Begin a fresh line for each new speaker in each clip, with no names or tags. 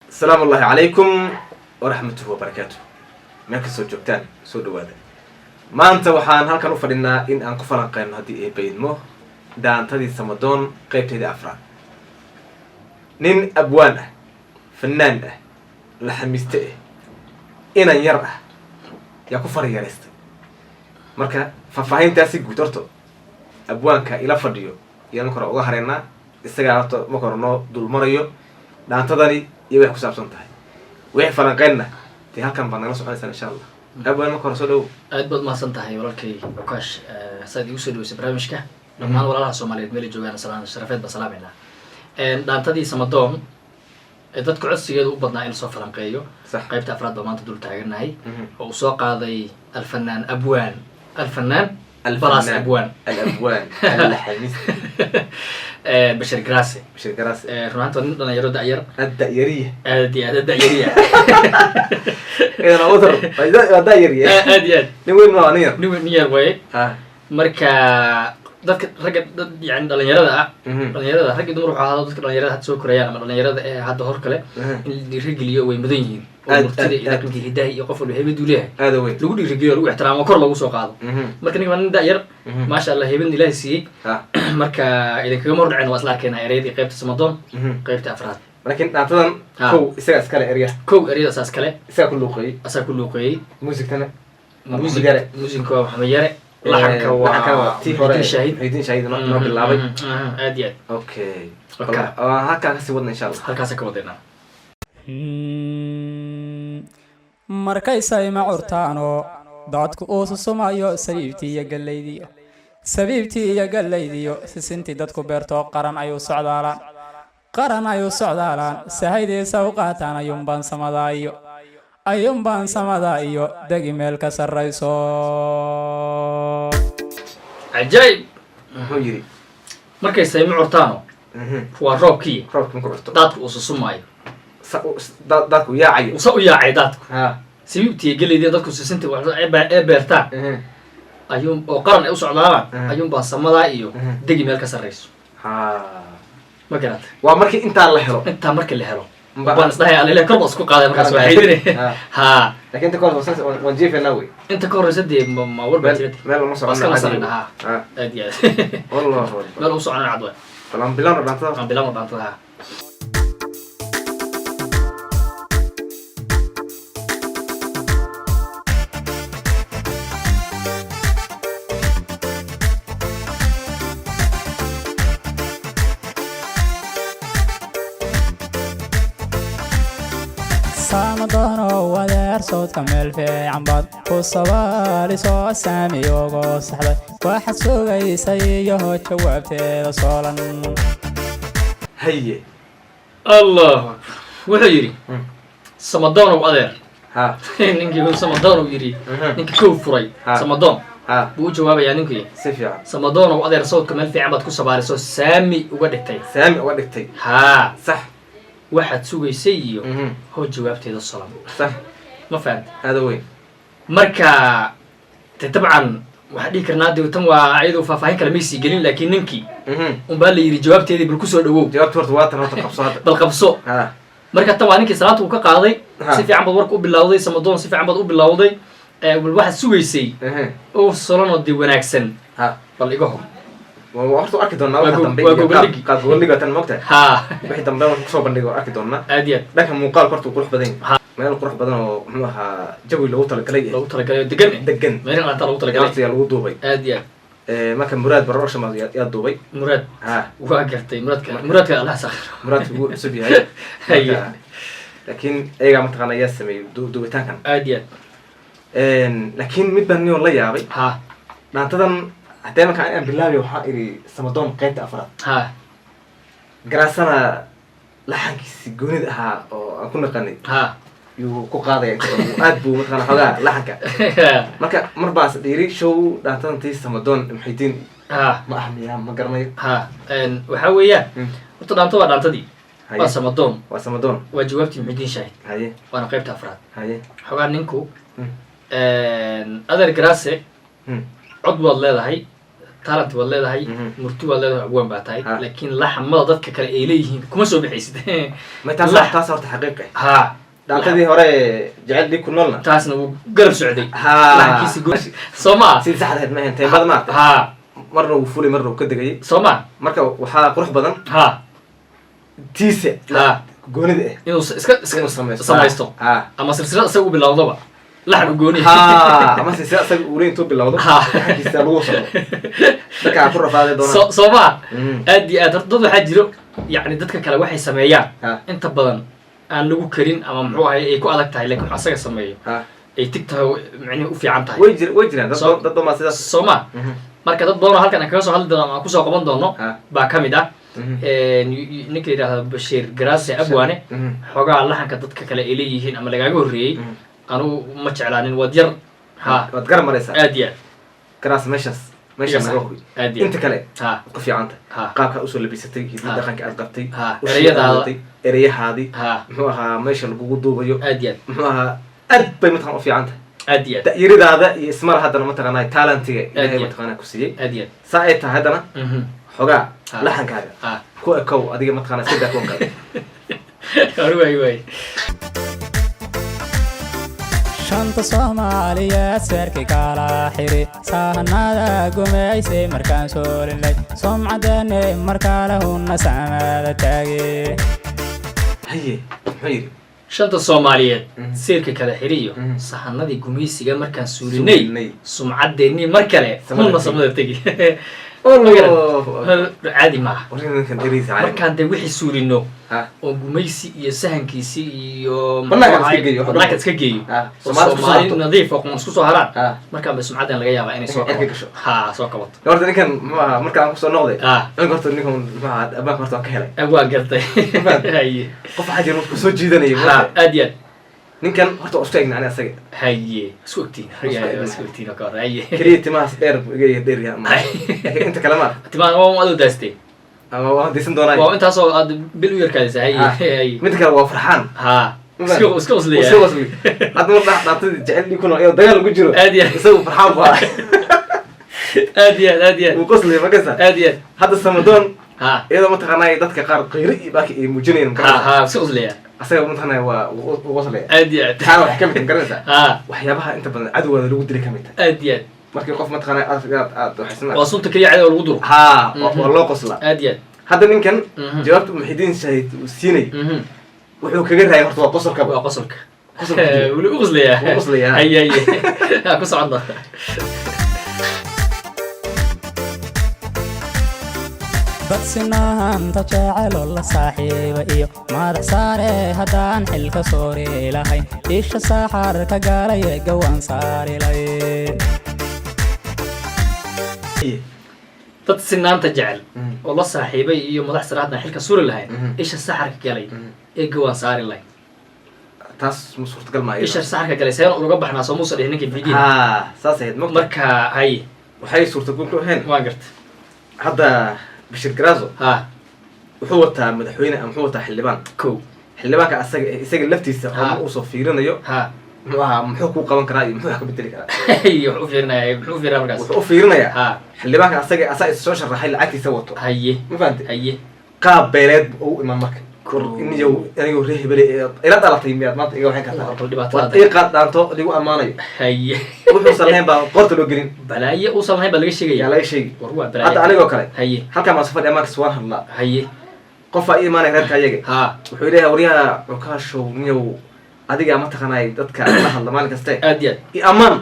Asalaamu ullahi calaykum waraxmatuhu wabarakaatu. Meel kastoo joogtaan, soo dhawaada. Maanta waxaan halkan u fadhinaa in aan ku falanqeyno, haddii ay baydmo, dhaantadii Samadoon qeybteedii afraad. Nin abwaan ah, fanaan ah, laxamiiste ah, inan yar ah yaa ku fariyaraystay. Marka faahfaahintaasi guud horto abwaanka ila fadhiyo iyo marka hore uga hareynaa isagaa horta marka hore noo dulmarayo dhaantadani iyo waxay ku saabsan tahay. Wixii falanqeynna dee halkan baad nagala soconaysaan, insha Allah. Abwaan, marka hore soo dhawow.
Aad baad mahadsan tahay, walaalkay Cukaash, saad igu soo dhaweysay barnaamijka. Dhammaan walaalaha Soomaaliyeed meelay joogaan salaan sharafeed baan salaameynaa. Dhaantadii Samadoon ee dadka codsigeeda u badnaa in lasoo falanqeeyo, qaybta afraad baa maanta dul taagannahay, oo uu soo qaaday alfanaan abwaan, alfanaan balas abwaan.
Alabwaan alaxamiste.
Bashir Grace.
Bashir Garaase.
Run ahaanti waa nin dhalinyaro da-yar.
Adda-yariya.
Aad iyo aad da-yariya.
Idan udar waa da-yariya.
Aad iyo aad.
Nin weyn ma waa nin yar.
Nin weyn, nin yar waaye. Marka dadka ragga, dad yani dhalinyarada ah, dhalinyarada rag iyo dumar wuxuu ahaado, dadka dhalinyarada hadda soo korayaan ama dhalinyarada ee hadda hor kale in la dhiirigeliyo way mudan yihiin, oo murtida
aad,
iyo
aad.
dhaqanka, hidaha iyo qof walba heybaduu leeyahay
Aada weyn.
lagu dhiirigeliyo, lagu ixtiraamo, kor loogu soo qaado. Marka ninka waa nin da-yar, maasha Allah, heybadna Ilaahay siiyey. Marka idinkagama hordhaceen, waa isla arkeenaa ereyadii qaybta Samadoon, qaybta afraad.
Laakiin dhaantadan kow isaga iskale erya.
Kow ereyada saas kale.
Isaga ku luuqeeyey.
Asaa ku luuqeeyey.
Muusigtana
Music.
Maxamed Yare.
Muusigka waa Maxamed Yare, laxanka
laxankana
waa
tii hore.
Muxidiin Shaahid.
Muxidiin Shaahid noo bilaabay.
Aad iyo aad.
Okay.
Okay.
Bal halkaan kasii wadna, insha Allah.
Halkaasa ka wadeynaa.
Markaysayma curtaanoo dadku uu susumayo sabiibtii iyo gallaydiyo, sabiibtii iyo gallaydiyo sisintii dadku beertoo, qaran ayuu socdaalaan, qaran ayuu socdaalaan, sahaydiisa u qaataan, ayuunbaan samadaa iyo, ayuunbaan samadaa iyo degi meel ka sarrayso.
Cajaayib.
Muxuu yidhi?
Markay saymo curtaano, waa roobkii.
Roobki marku curto.
Daadku uu susumaayo.
Daadku yaacayo.
Usa u yaacay daadku. Sabiibtii, geleydii, dadku sisinta ee beertaan, ayuun oo qaran ay u socdaalaan, ayuunbaa samadaa iyo degi meel ka sarrayso. Ma garata?
Waa markii intaa la helo.
Intaa marka la helo baan isdhahay alile kor baa isku qaaday markaas.
Qaran.
Waa xaydine.
Laakiin inta ka hor waan jiifenaa wey.
Inta ka horreysa dee ma war baa
meel
jirta.
Meel uma
waa
socona.
iska
Caadi.
nasanayna ha. Aad iyo aad.
Wallahu akbar.
Meel u soconan cad waay.
Bal aan bilowno dhaantada.
Aan bilaabno dhaantada ha.
Samadoono wadeer, sawdka meel fiican baad ku sabaalisoo saamiyogoo saxday waxaad sugaysay iyo jawaabteeda soolan.
Haye.
Allahu akbar, wuxuu yidhi Samadoonow adeer. Ninkii uu Samadoonow yidhi, ninkii kow furay. Samadoon buu u jawaabayaa ninkii.
Si fiican.
Samadoonow adeer, sawdka meel fiican baad ku sabaalisoo saami uga dhigtay.
Saami uga dhigtay.
Haa. Waxaad sugaysay iyo hoo jawaabteeda solan. Ma fahamta?
Aada weyn.
Marka de dabcan waxaan dhihi karnaa de tan waa ayadoo faahfaahin kale maysii gelin, laakiin ninkii unbaa la yidhi jawaabteedii bal kusoo dhawow.
Jawaabta horta waa tan, horta qabso hadda.
Bal qabso. Marka tan waa ninkii salaanta uu ka qaaday. Si fiican baad warka u bilowday, Samadoon, si fiican baad u bilowday. Bal waxaad sugaysay oo solanoo dee wanaagsan bal iga hor.
Waa horta arki doonaa
Waa
waxa dambe
waa
iyo
gogoldhigi.
Qaab gogoldhiga tan, moogtahay? Wixii dambe waan kusoo bandhigo arki doonaa.
Aad iyo aad.
Dhanka muuqaalka horta wuu qurux badan yahay, meel qurux badan oo muxuu ahaa jawi loogu talagalay.
Loogu talagalay oo degan.
Degan.
Meel qaanta loogu talagalay.
Horta yaa lagu duubay?
Aad iyo aad.
Marka Muraad Production yaa duubay.
Muraad. Waa gartay, Muraadka, Muraadka Allah sakhiro.
Muraadka wuu cusub yahay.
Haye.
Marka, laakiin iyagaa mataqaana yaa sameeyey duubitaankan.
Aad iyo aad.
Laakiin mid baan niyoon la yaabay. Dhaantadan haddee marka aan bilaabay waxaa idhi Samadoon qaybta afraad. Garaasana laxankiisi goonida ahaa oo aan ku naqanay yuu ku qaadaya inta badan. Aad buu mataqana xoogaa laxanka. Marka mar baas dhiiri show dhaantadan tii Samadoon Muxidiin ma ah miyaa? Ma garanayo.
Ha, waxaa weeyaan horta dhaanto waa dhaantadii.
Haye.
Waa Samadoon.
Waa Samadoon.
Waa jawaabtii Muxidiin Shaahid.
Haye.
Waana qaybta afraad.
Haye.
Xogaa ninku adeer Garaase, cod waad leedahay. Talent waad leedahay, murti waad leedahay, abwaan baa tahay, laakiin laxamada dadka kale ay leeyihiin kuma soo bixaysid.
Ma taas taas horta xaqiiq ah. Dhaantadii hore Jecel Dhiig Ku Noolna
Taasna wuu garab socday. Laxankiisi soo ma?
Sidii saxda ahayd ma ahayn teembada, maarta. Marna wuu fulay, marna wuu ka degayay.
Soo ma?
Marka waxaa qurux badan tiisa goonida ah
inuu iska
inuu samaysto.
Samaysto. Ama silsilad isaga u bilowdaba laxan u gooni.
Ama silsilad isaga uu leeyahay intuu bilowdo, laxankiisa lagu socdo, dadka ku rafaaday doonaan.
Soo ma? Aad iyo aad. Horta dad waxaa jiro, yacni, dadka kale waxay sameeyaan inta badan aan lagu karin ama muxuu ahay ay ku adag tahay, lakin wax asaga sameeyo ay tig tahay oo micnihi u fiican tahay.
Way jiraan dad dad badan baa sidaas.
Soo ma? Marka dad badan oo halkan aan kaga soo hadli doono ama aan kusoo qaban doono baa ka mid ah. Ninka yidhaahdo Bashiir Garaase Abwaane, xoogaa laxanka dadka kale ay leeyihiin ama lagaaga horreeyey anugu ma jeclaanin, waad yar
Waad garab maraysaa.
Aad iyo aad.
Garaas meeshaas meesha
Iga
naga
sax.
hubi.
Aad iyo aad.
Inta kale waad ku fiican tahay, qaabkaa usoo labisatay, hidii dhaqanka aad qabtay, ushii aad
Ereyadaada.
wadatay, ereyahaadii, muxuu ahaa, meesha lagugu duubayo,
Aad iyo aad.
muxuu ahaa, aad bay mataqan u fiican tahay.
Aad iyo aad.
Da'yaridaada iyo ismar haddana mataqaanaa talentiga Ilaahay
iyo aad.
mataqaanaa ku siiyey.
Aad iyo aad.
Saa ay tahay haddana xogaa laxankaaga ku ekow adiga, mataqaanaa, iska daa kuwan kale.
Hore waay waay.
Shanta Soomaaliyeed seerkii kala xiri, sahanada gumaysay markaan soolinay, sumcadeenne markale huna samada taage.
Haye, muxuu yidhi?
Shanta Soomaaliyeed seerka kala xiriyo, sahanadii gumaysiga markaan suulinay,
Suulinay.
sumcadeennii mar kale
Samada
hunna
tegi.
samada tegi.
Allah.
Caadi maaha.
Warninkan ereysa caadi.
Markaan dee wixii suulino oo gumaysi iyo sahankiisii iyo
Bannaanka
muxuu
iska
ahaay,
geeyo, wax dhan.
bannaanka iska geeyo oo
Soomaali isku soo
Soomaali
harto.
nadiif oo isku soo haraan, markaan bay sumcaddan laga yaabaa inay soo
Inay cirka
kabato.
gasho.
Soo kabato.
Horta ninkan muxuu ahaa, marka aan kusoo noqday ninka, horta ninkan muxuu ahaa, abaanka horta waan ka helay.
Waa gartay.
Fahantay?
Haye.
Qof waxaa jira markuu soo jiidanaya, marka
Aad iyo aad.
ninkan horta waa isku egna ani asaga.
Haye, isku ogtiin.
Isku egnahay.
Isku ogtiin oo ka hor. Haye.
Keliya timahaas dheer buu iga yahay, dheer yahay ama, laakiin inta kale ma
Timaha waa adoo daastay.
Ama waan diisan doonaa.
Waa intaasoo aad bil u yarkaadaysa. Haye. Haye.
Midda kale waa farxaan.
Iska qoslaya.
Iska qosliya. Hadda mar dhex dhaantadii Jecel Dhiig Ku Nool iyadoo dagaal lagu jiro,
Aad iyo aad.
isagu farxaan buu ahaa.
Aad iyo aad, aad iyo aad.
Wuu qoslaya markasta.
Aad iyo aad.
Hadda Samadoon, iyadoo mataqaanaa dadka qaar qiiro iyo baaki ay muujinayaan, magaranaysaa,
Ha, iska qoslaya.
asaga mataqaanaa waa wuu qoslaya.
Aad iyo aad.
Taana waxay ka mid tahay, magaranaysaa, waxyaabaha inta badan cadowgaada lagu dilay ka mid tahay.
Aad iyo aad.
Markii qof mataqaanaa aad waxaysan
Waa sunta keliya cadow lagu duro.
Waa loo qoslaa.
Aad iyo aad.
Hadda ninkan jawaabta Muxidiin Shaahid uu siinay wuxuu kaga raayay horta waa qosolkaba.
Waa qosolka.
Qosolka ku jira.
Weli u qoslayaa.
Wuu qoslayaa.
Haye haye, ha ku soconna.
Dad sinaanta jecelo la saaxiiba iyo madax saare haddaan xilka soori lahayn, isha saxarka galaya gawaan saari lahayn.
Dad sinaanta jecel oo la saaxiibay iyo madax sare haddaan xilka suri lahayn, isha saxarka galay ee gawaan saari lahayn.
Taas ma suurtagal maayo.
Isha saxarka galay seen uga baxnaa, soo muusa dhihin ninka fidiin.
Saas ahayd mogta.
Marka haye.
Waxay suurtagal ku ahayn.
Waan garta.
Hadda Bashir Garazo wuxuu wataa madaxweyne ama wuxuu wataa xildhibaan.
Kow.
Xildhibaanka asaga isaga laftiisa oo ma uusan fiirinayo muxuu ahaa, muxuu kuu qaban karaa iyo muxuu wax ka bedeli karaa.
Wuxuu u fiirinaya, muxuu u fiirinaya markaas?
Wuxuu u fiirinayaa xildhibaanka asaga asaa is soo sharaxay, lacagtiisa wato. Ma fahantay?
Haye.
Qaab beeleed buu u iman marka. War iniyow, anigoo reer hebele ee ila dhalatay, miyaad maanta iga waxin kartaa?
Waa bal dhibaatada.
War ii qaad dhaanto ligu ammaanayo. Wuxuusan lahayn baa qoorta loo gelin.
Balaaye uusan lahayn baa laga sheegaya.
Yaa laga sheegi.
War waa balaaye.
Hadda anigoo kale halkaan baan soo fadhiya, markas waan hadlaa. Qofaa ii imaanaya reerka ayaga. Wuxuu leeyahay, waryaha Cukaashow, niyow adigaa mataqaanay dadka la hadla maalin kaste,
Aad iyo aad.
i ammaan.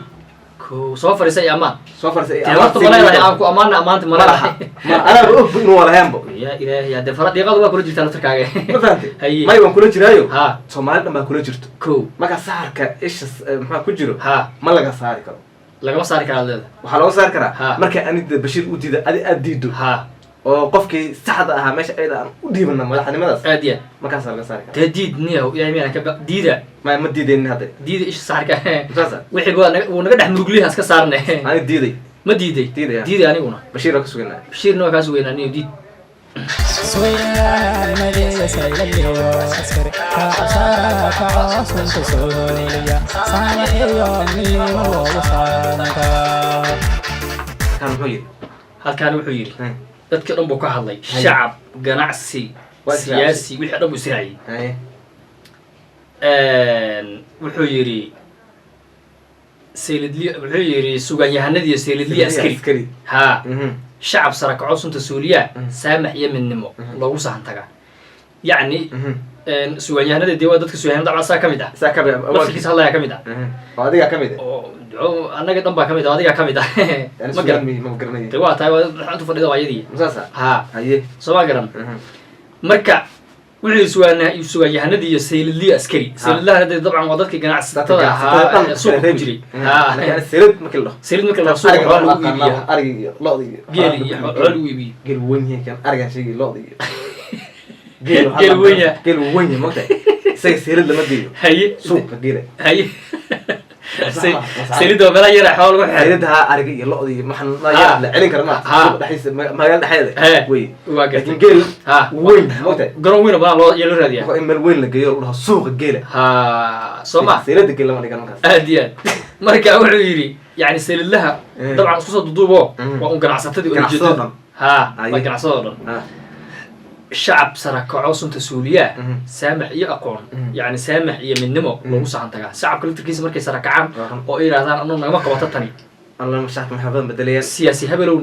Ko soo fadhiisa iyo ammaan.
Soo fadhiisa i
Dee horta
ammaan.
ma leedahay aan ku ammaana, ammaanta ma
Ma laha.
leedahay?
Ma anaaba og inuu walahaanbo.
Ya Ilaahay, haddee fara dhiiqadu waa kula jirtaa laftarkaaga.
Ma fahantay?
Haye.
May, waan kula jiraayo. Soomaali dhan baa kula jirto.
Kow.
Marka saxarka isha maxaa ku jiro, ma laga saari karo.
Lagama saari karaa leeda.
Waxaa looga saari karaa marka anida Bashiir u diida, adi aad diido, oo qofkii saxda ahaa meesha ayada aan u dhiibana madaxnimadaas,
Aad iyo aad.
markaasaa laga saari karaa.
Dee diid niyahow, Ilahay miyaan ka diida.
Ma diidaynin hadda.
Diida isha saxarka.
Saasa.
Wixii waa naga wuu naga dhex murugliha iska saarne.
Ani diiday.
Ma diiday?
Diidaya.
Diiday aniguna.
Bashiir waa ka sugaynaa.
Bashiirna waa kaa sugaynaa niyo, diid.
Suwaynamadiya saylaliyo askari kacabsara kacosunta sooliya saamaxiyo midnimo loogu saanka.
Kan muxuu yidhi?
Halkaan wuxuu yidhi dadkii dhan buu ka hadlay, shacab, ganacsi,
Waa israacay.
siyaasi, wixii dhan buu israaciyey.
Haye.
Wuxuu yidhi saylidli, wuxuu yidhi sugaanyahanadiiyo saylidliya askari.
Askari.
Ha. Shacab sarakaco sunta suuliyaa, saamax iyo midnimo loogu sahan tagaa, yacni sugaanyahanada dee waa dadka sugaanyahanada dabcan saa ka mid ah.
Saa ka mid ah.
Laftirkiisa hadlayaa ka mid ah.
Oo adigaa ka mid ah.
Oo duco annaga dhan baa ka mid ah, adigaa ka mid ah.
Yani
Ma garan.
Sugaan mihi, ma garanayo.
De waa tahay, waa intu fadhida waa iyadii.
Masaasa.
Ha.
Haye.
Soo ma garan? Marka wuxuu yidhi sugaanyahanadii iyo saylidliya askari. Saylidlahana dee dabcan waa dadkii ganacsatada ahaa ee suuqa ku jiray. Ha.
Laakiin saylid markii la dhaho,
Saylid marka la suuqa
ariga
xoolaha
loo
lagu iibiya.
aqaanaa, ariga iyo lo'da iyo
Geeli iyo xoolo lagu iibiyo.
Geel weyn yahay kan arigan sheegay, lo'da iyo geel waxaa
Geel weyn yahay.
Geel weyn yahay, mogtahay, isaga saylid lama geeyo.
Haye.
Suuqa geela.
Haye.
Sax.
Saylidda waa meelaha yara xoolo lagu xeero.
Saylida ha, ariga iyo lo'da iyo maxan
Ha.
la celin kara ma
Ha.
suuqa dhexdiisa, magaalada dhexdeeda
He.
wey.
Waa gartay.
Laakiin geel
Ha.
weyn, mogtahay,
Garoon weyn oo badan loo yaa loo raadiyaa.
marka in meel weyn la geeyo, la dhaho suuqa geela.
Ha, soo ma?
Saylida geel lama dhigan markaas.
Aad iyo aad. Marka wuxuu yidhi yani saylidlaha dabcan isku soo duduubo, waa un ganacsatadii oo
Ganacsatada
ujeedada
dhan.
Ha.
Haye.
Waa ganacsadoo dhan. Shacab sarakaco sunta suuliyaa, saamax iyo aqoon, yacni saamax iyo midnimo loogu sahan tagaa. Shacabka laftirkiisa markay sarakacaan
Waa run.
oo ay yidhahdaan anu nagama qabato tani,
Alla, shacabka maxay badan bedelayaan.
Siyaasi habelow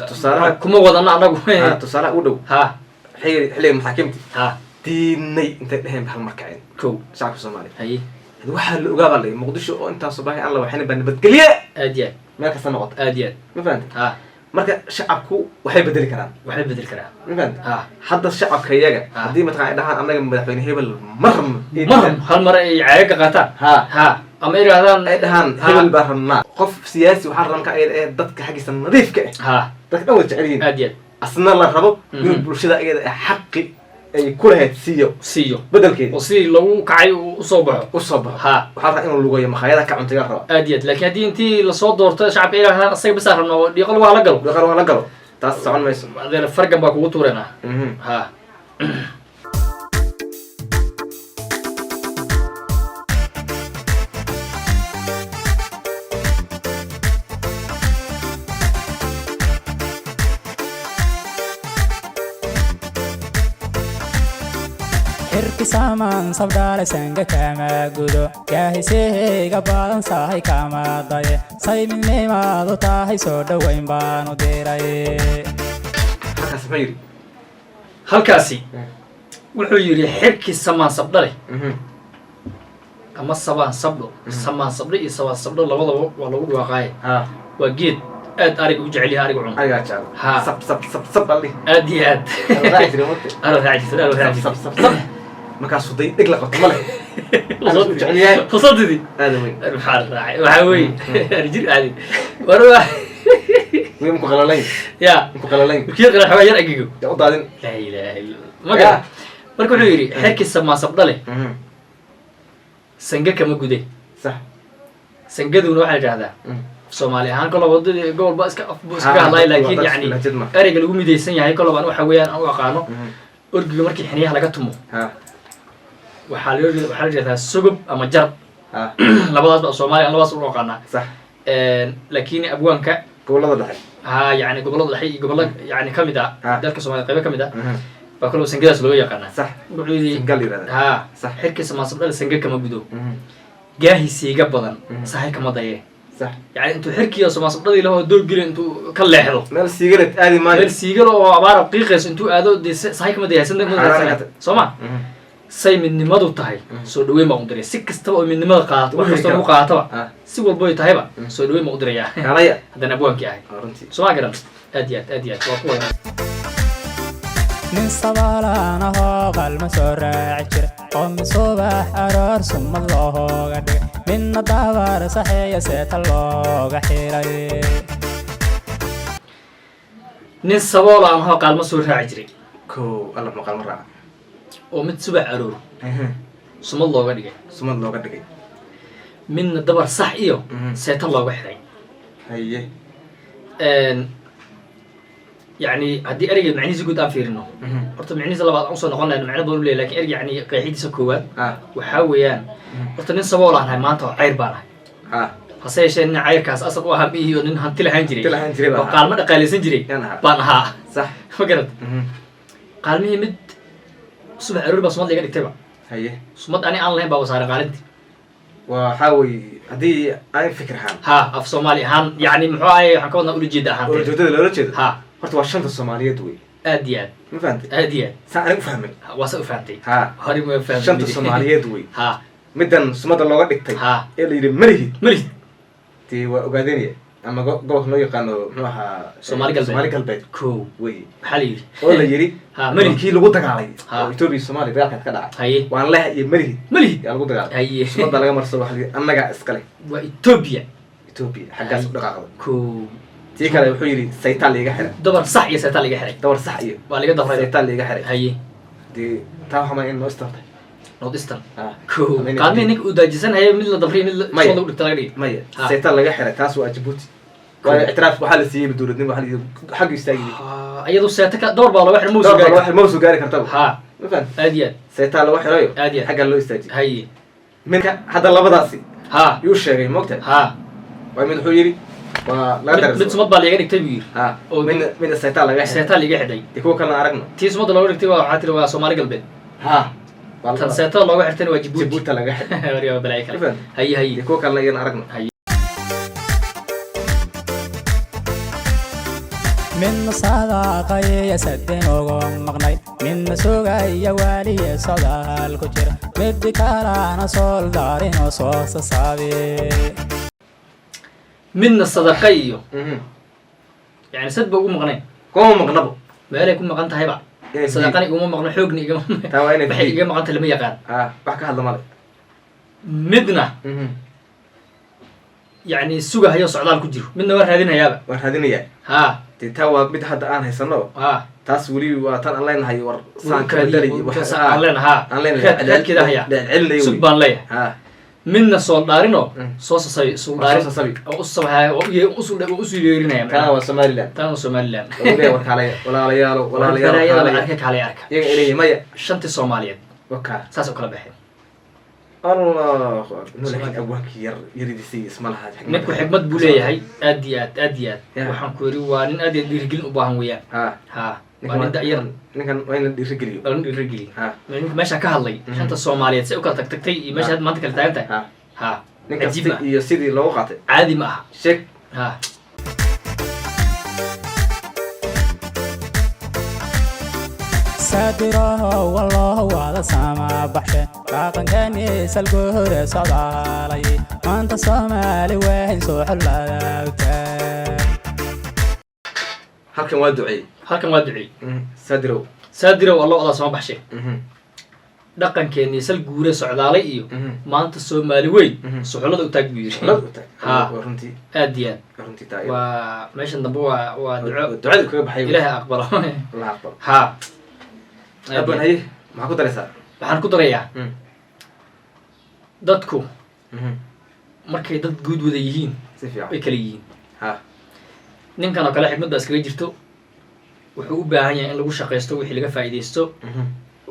Tusaalaha
kuma wadano anagu.
Ha, tusaalaha u dhow,
Ha.
xilliga maxaakiimta
Ha.
diinay intay dheheen ba hal mar kaceen
Kow.
shacabka Soomaaliya.
Haye.
Hadi waxaa la ogaa baa la yidhi Muqdisho oo intaasoo baahi aan la waxayna baa nabadgelye
Aad iyo aad.
meel kasta noqota.
Aad iyo aad.
Ma fahantay?
Ha.
Marka shacabku waxay bedeli karaan.
Waxbay bedeli karaa.
Ma fahantay?
Ha.
Hadda shacabka iyaga haddii mataqaan ay dhahaan annaga madaxweyne hebel ma rabno.
Mar hal mar ay caaga qaataan.
Ha.
Ha, ama yidhahdaan
Ay dhahaan
Ha.
hebel baa rabnaa, qof siyaasi waxaa rabnaa ayada ee dadka xaggiisa nadiifka ah,
Ha.
dadka dhan wada jecel yihiin,
Aad iyo aad.
asna la rabo inuu bulshada iyada ee xaqi ay ku lahayd siiyo.
Siiyo.
Bedelkeeda.
Oo sidii lagu kacay uu usoo baxo.
Usoo baxo.
Ha.
Waxaa la rabaa inuu lugayo makhaayadaha ka cuntayaa raba.
Aad iyo aad. Laakiin haddii intii lasoo doorto shacabka ay yidhahdaan asaga bisaa rabnaa oo dhiiqo lagu hala galo,
dhaqan waa la galo, taas socon mayso.
Adeer, fargan baa kugu tuuranaa. Ha.
Xirki saamaan sabdhaale sanga kama gudo, gaahiseheyga badan sahay kama daye, say midnimaadu tahay soo dhoweyn baanu diray.
Halkaas muxuu yidhi?
Halkaasi wuxuu yidhi xirkii samaan sabdhale ama sabaan sabdho, samaan sabdho iyo sabaan sabdho labadaba waa lagu dhawaaqaaye. Waa geed aad ariga u jecel yahay, ariga cuno.
Arigaa jecel.
Ha.
Sab sab sab sab baa la dhihi.
Aad iyo aad.
Raaci jiray moogta.
Alo raaci jirtay, alo raaci
Sab
jirtay.
sab sab, markaasuu day dheg la qabto ma leh. Arigu u jecel yahay.
Husadidi.
Aada weyn.
Maxaa la raacay? Waxaa weeye ari jir aadi war waa.
Wiil muku qalalayn.
Ya.
Muku qalalayn.
Kii qala xoogaa yar angego.
Yaa u daadin.
Laa ilaaha illa ma garan. Marka wuxuu yidhi xerkii samaan sabdhale sange kama gude. Sangaduna waxaa la yidhahdaa Soomaali ahaan koloba wadadii gobolba iska af buu iskaga hadlaya, laakiin
waa
yacni
lahjad ma.
Ereyga lagu midaysan yahay koloba an waxa weeyaan aan u aqaano orgiga markii xiniyaha laga tumo, waxaa la yidhahdaa sogob ama jarab. Labadaas ba Soomaaliya aan labadaas u aqaanaa. Laakiin abwaanka
Gobolada dhexe.
Ha, yani gobolada dhexe iyo gobollo yani kamid ah dalka Soomaaliya qaybo kamid ah baa koloba sangadaas looga yaqaanaa. Wuxuu yidhi
Sangal yidhahdaa.
Ha. Xirkiisa maasabdhale sange kama gudo, gaahisiiga badan sahay kama daye. Yani intuu xirkiiyo samaasabdhadii lahoo doog geli intuu ka leexdo,
meel siigalet aadi maayo.
Meel siigal oo abaara qiiqayso intuu aado dee sahay kama dayay.
Xaaraan ka
Soo ma say midnimadu tahay soo dhaweyn baan u diraya. Si kastaba oo midnimada qaadato, wax
Wixii
kastoo
kale.
lagu qaadataba, si walbo ay tahayba, soo dhaweyn baan u dirayaa
Kaalaya.
haddaan abwaankii ahay.
Waa runtii.
Soo ma garan? Aad iyo aad, aad iyo aad waa ku wada.
Nin sabaalaan ahoo qalma soo raaci jira oo mid subax aroor sumad looga dhigay, midna dabar saxeeya seeta looga xiray.
Nin sabool aan ahoo qaalmo soo raaci jiray
Kow alla maqal ma raaca.
oo mid subax aroor sumad looga dhigay,
Sumad looga dhigay,
midna dabar sax iyo seeta looga xiray.
Haye.
Yani haddii ereyga macnihiisa guud aan fiirino, horta macnihiisa labaad aan usoo noqon lahayna macno badan u leeyahay, lakin ereyga yani qeexidiisa koowaad waxaa weeyaan horta nin sabool aan ahay maanta oo cayr baan ahay. Hase yeeshee nin cayrkaas asal u ahaa miihi oo nin hanti lahaan jiray
Hanti lahaan jiray baan
oo
ahaa.
Qaalmo dhaqaalaysan jiray
Yaan ahaa.
baan ahaa. Ma garad? Qaalmihii mid subax aroor baa sumad liiga dhigtayba. Sumad ani aan lahayn baa wasaaray qaalintii.
Waxaa weeye, haddii aan fikir ahaan,
Ha, af Soomaali ahaan, yacni muxuu ahaye, waxaan ka wadnaa ulajeeda ahaan.
Ujeedada loola jeedo. Horta waa shanta Soomaaliyeed wey.
Aad iyo aad.
Ma fahantay?
Aad iyo aad.
Saa aniga u fahmay.
Waa sa u fahantay. Hore ma fahmay.
Shanta Soomaaliyeed wey. Middan sumadda looga dhigtay ee la yidhi malihid,
malihid,
dee waa ogaadanaya ama gobolka loo yaqaano muxuu ahaa?
Soomaali Galbeed.
Soomaali Galbeed
Ko
wey.
Maxaa la yidhi?
Oo la yidhi
malihid.
Kii lagu dagaalay oo Etoobiya iyo Soomaaliya dagaalkaas ka dhacay. Waan leh iyo malihid.
Malihid.
Yaa lagu dagaalay. Sumadda laga marsado, waxa la yidhi annagaa iskale.
Waa Etoobiya.
Etoobiya xaggaas u dhaqaaqda.
Ko
Tii kale wuxuu yidhi saytaan liiga xiray.
Dabar sax iyo seetaa liga xiray.
Dabar sax iyo
waa liga dabray.
Saytaan liiga xiray. Dee taa waxaa maa in noo istartay.
North Eastern. Ko
Ama inay
qaalmihii ninka uu daajisanayay, mid la dabriy, mid
Maya.
sumad lagu dhigta laga dhigay.
Maya. Saytaan laga xiray, taas waa Jabuuti, waayo ictiraaf waxaa la siiyey dowladnimo, waxaa la yidhi xagga istaagi.
Iyadu seeta ka dowr baa looga xiray, ma
Dowr baa
soo
loo xiray, ma soo gaari kartaba. Ma fahanti?
Aad iyo aad.
Saytaan lagu xirayo.
Aad iyo aad.
Xaggaa loo istaajiyey. Minka hadda labadaasi yuu sheegay, moogtahay? Waa mid wuxuu yidhi waa laga
Mid
dareersaday.
Sumad baa liiga dhigtay buu yidhi. Oo
Midna saytaan laga xiray.
Seetaa liiga xidhay.
Dee kuwa kalena aragno.
Tii sumadda looga dhigtay waa, waxaa tiri, waa Soomaali Galbeed.
Waa
Tan seetada looga xirtayna waa Jabuuti.
Jabuuti laga xiray.
Waryaa, balaayo kale.
Ma fahanti?
Haye haye.
Dee kuwa kalena iyana aragno.
Midna saadaaqaya sadin ugu maqnay, midna sugaya waaliye socdaal ku jira, mid kalana sooldarinoo soo sasaabe.
Midna sadaqa iyo yani sad ba ugu maqnayn.
Kuma maqnabo.
Meelay ku maqan tahayba.
Inay
Sadaqana iguma maqno, xoogna igama
Taa waa inay
waxay iga maqan tahay lama yaqaan.
Wax ka hadla male.
Midna yacni sugahayo socdaal ku jiro, midna waa raadinayaaba.
Waan raadinayaa. Dee taa waa mid hadda aan haysano. Taas weli waa tan aan leenahay, war saan ka bedelay
aan leenahay,
aan leenahay.
Raadkeeda hayaa.
Celcelinaya.
Sug baan leeyahay. Midna sooldhaarinoo soo sasabi
Soo sasabi.
Oo u sabahaya oo oo usu yeerinaya.
Taana waa Somaliland.
Taana waa Somaliland.
Oo leeyahay war kaalaya, walaalayaalo, walaalayaalo.
Walaalayaal.
Kaalaya.
Arka, kaalay arka.
Iyaga ilayhi maya.
Shantii Soomaaliyeed
Wakaa.
saas u kala baxeen.
Allahu akbar. No, laakiin abwaankii yar yaridiisay isma laha.
Ninku xikmad buu leeyahay, aad iyo aad, aad iyo aad. Waxaan ku yidhi waa nin aad iyo aad dhiirigelin u baahan weeyaan. Ha, waa nin da'yar.
Ninkan waa in la dhiirigeliyo.
Waa nin dhiirigeliyo. Ninka meeshaan ka hadlay, shanta Soomaaliyeed say u kala tagtagtay iyo meesha hadda maanta kala taagan tahay.
Nin
Cajiib
kasta
ma
iyo sidii loogu qaatay.
Caadi ma aha.
Sheeg.
Saadiraho walloho wada sama baxshe, dhaqankeeni salguure socdaalay, maanta Soomaali weyn soo xulaawta.
Halkan waa duceey.
Halkan waa duceey.
Saadirow.
Saadirow allo odaa sama baxshe, dhaqankeennii sal guure socdaalay iyo maanta Soomaali weyn suxullada u taag buu yidhi.
Lad u taag.
Ha.
Waa runtii.
Aad iyo aad.
Waa runtii taa.
Waa meeshan dambe, waa duco.
Ducada kaga baxay.
Ilaahay aqbalo.
Allah aqbalo.
Aad iyo
Abban
aad.
Haye, maxaa ku daraysaa?
Waxaan ku darayaa, dadku markay dad guud wada yihiin
Si fiican
way kala yihiin. Ninkan oo kale xikmad baa iskaga jirto, wuxuu u baahan yahay in lagu shaqaysto, wixii laga faa'iidaysto,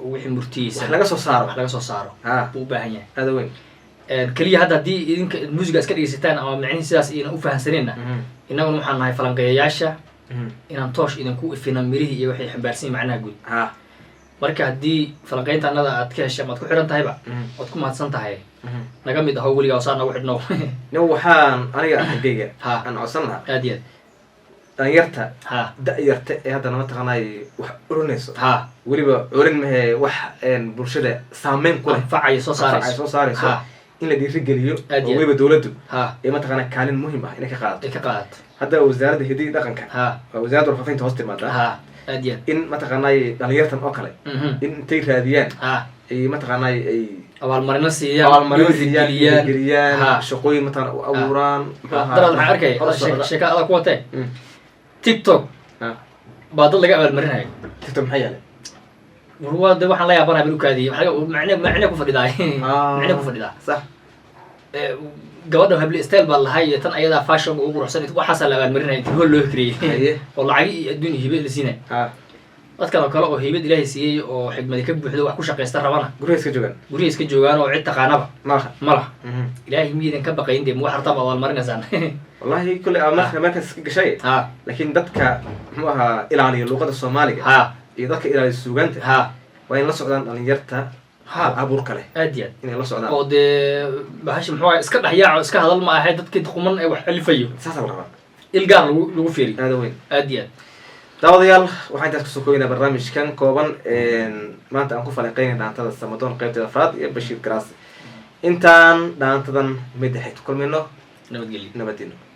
wixii murtiyeysan
wax laga soo saaro.
Wax laga soo saaro buu u baahan yahay.
Aada weyn.
Keliya hadda haddii idinka muusiga iska dhegeysataan ama micnihi sidaas iina u fahansaneenna, innaguna waxaan nahay falanqeeyayaasha inaan toosh idinku ifina mirihii iyo waxay xambaarsan yihiin macnaha guud. Marka haddii falanqeynta annada aad ka heshay ama aad ku xidhan tahayba, waad ku mahadsan tahay, naga mid aho weligaa oo saa nagu xidhno.
Nin waxaan aniga xaggayga aan codsan lahaa
Aad iyo aad.
dhalinyarta da-yarta ee haddana mataqaanay wax urinayso, weliba curin mahe, wax bulshada saameyn ku leh,
anfacaya soo
anfacaya
saarayso.
Soo saarayso, in la dhiirigeliyo
Aad
oo
iyo aad.
weliba dowladdu ee mataqaanaa kaalin muhiim ah inay ka qaadato.
Ay ka qaadato.
Hadda wasaaradda hidihi dhaqanka waa wasaaradda warfaafinta hoos timaadaa.
Aad iyo aad.
In mataqaanay dhalinyartan oo kale in intay raadiyaan ay mataqaanay ay
abaalmarino siiyaan,
abaalmarino siiyaan,
dhiirigeliyaan.
Dhiirigeliyaan, shaqooyin mataqaana u abuuraan, muxuu ahaa,
Daraad waxaan arkay
hor socda.
Sheeka adag ku watee, TikTok baa dad laga abaalmarinaya.
TikTok maxaa yeelay?
War waa de waxaan la yaabanaya bal ukaadiyey, macne ku fadhidaa, macne ku fadhidaa. Gabadha hable style baa lahay iyo tan ayadaa fashion ugu quruxsan, waxaasaa la abaalmarinaya intii hool loo
Haye.
kiriyey oo lacagi iyo adduun iyo hibe la siinaya. Dadkan oo kale oo heybad Ilaahay siiyey oo xigmadi ka buuxdo, wax ku shaqaysta rabana,
Guryaha iska joogaan.
Guryaha iska joogaan oo cid taqaanaba
malaha.
Ma laha. Ilaahay miidan ka baqayn dee? Ma wax hartaan baad abaalmarinaysaan?
Wallahi kulley aa marka markaas iska gashay, laakiin dadka, muxuu ahaa, ilaaliya luuqada Soomaaliga iyo dadka ilaaliya suugaanta waa in la socdaan dhalinyarta abuurka leh.
Aad iyo aad.
Inay la socdaan.
Oo dee bahashi, muxuu ahay, iska dhexyaaco, iska hadal ma ahay, dadkii quman ee wax alifayo
saasaa la rabaa
il gaar lagu fiiriyo.
Aada weyn.
Aad iyo aad.
Daawadayaal, waxaan intaas kusoo koobaynaa barnaamijkan kooban maanta aan ku falanqeynay dhaantada Samadoon qaybteeda afraad iyo Bashiir Garaase. Intaan dhaantadan mid xigta kulmayno,
Nabadgelyo.
Nabadino.